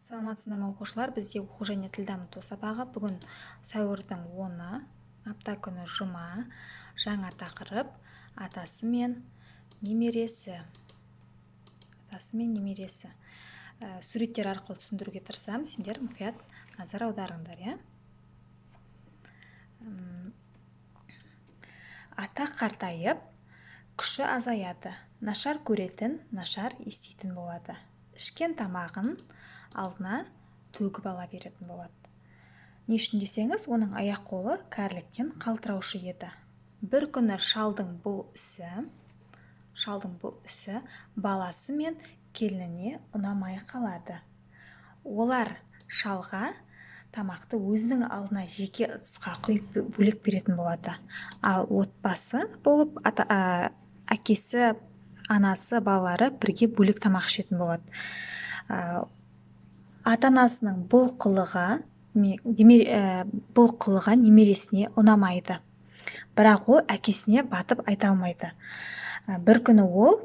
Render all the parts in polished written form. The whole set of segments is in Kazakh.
Саламатсыздар ма, оқушылар? Бізде оқу және тіл дамыту сабағы. Бүгін сәуірдің 10-ы, апта күні, жұма. Жаңа тақырып: атасы мен немересі. Атасы мен немересі. Суреттер арқылы түсіндіруге тырысамын. Сендер мұқият назар аударыңдар, иә? Ата қартайып, күші азаяды. Нашар көретін, нашар еститін болады. Ішкен тамағын алдына төгіп ала беретін болады. Не үшін десеңіз, оның аяқ қолы кәріліктен қалтыраушы еді. Бір күні шалдың бұл ісі баласы мен келініне ұнамай қалады. Олар шалға тамақты өзінің алдына жеке ыдысқа құйып, бөлек беретін болады. Ал отбасы болып ата, әкесі, анасы, балалары бірге бөлек тамақ ішетін болады. Ата анасының бұл қылығы немересіне ұнамайды, бірақ ол әкесіне батып айта алмайды. Бір күні ол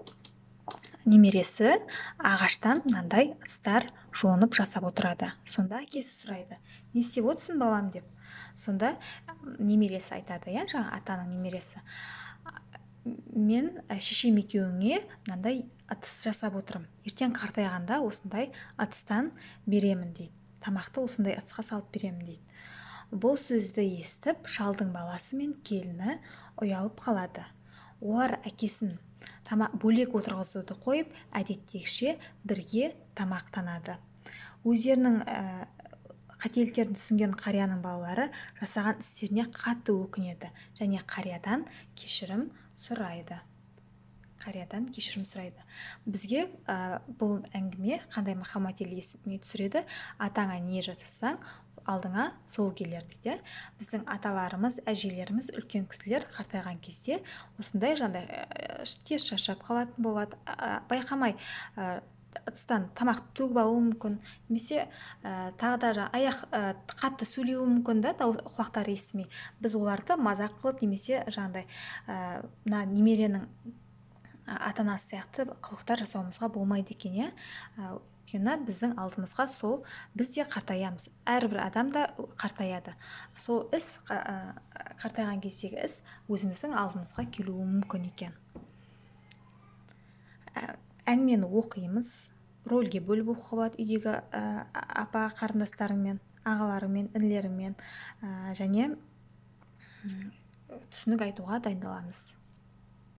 немересі ағаштан мынандай ыдыстар жонып жасап отырады. Сонда әкесі сұрайды: «Не істеп отырсың, балам?» – деп. Сонда немересі айтады, иә, жаңа атаның немересі: «Мен шешем екеуіңе мынандай ыдыс жасап отырмын, ертең қартайғанда осындай ыдыстан беремін», – дейді. «Тамақты осындай ыдысқа салып беремін», – дейді. Бұл сөзді естіп, шалдың баласы мен келіні ұялып қалады. Олар әкесін тамақ бөлек отырғызуды қойып, әдеттегіше бірге тамақтанады. Өздерінің қателіктерін түсінген қарияның балалары жасаған істеріне қатты өкінеді және қариядан кешірім сұрайды. Қариядан кешірім сұрайды. Бізге бұл әңгіме қандай мақал мәтел есіңе түсіреді? «Атаңа не жасасаң, алдыңа сол келер», – дейді. Біздің аталарымыз, әжелеріміз, үлкен кісілер қартайған кезде осындай жаңағыдай тез шаршап қалатын болады, байқамай ыдыстан тамақ төгіп алуы мүмкін немесе тағы да жаңа аяқ қатты сөйлеуі мүмкін да, құлақтары естімей. Біз оларды мазақ қылып немесе жаңағыдай мына немеренің ата анасы сияқты қылықтар жасауымызға болмайды екен, иә? Өйткені біздің алдымызға сол, біз де қартаямыз, әрбір адам да қартаяды. Сол іс, қартайған кездегі іс өзіміздің алдымызға келуі мүмкін екен. Әңгімені оқимыз, рөлге бөліп оқуға болады үйдегі апа қарындастарыңмен, ағаларыңмен, інілеріңмен және түсінік айтуға дайындаламыз.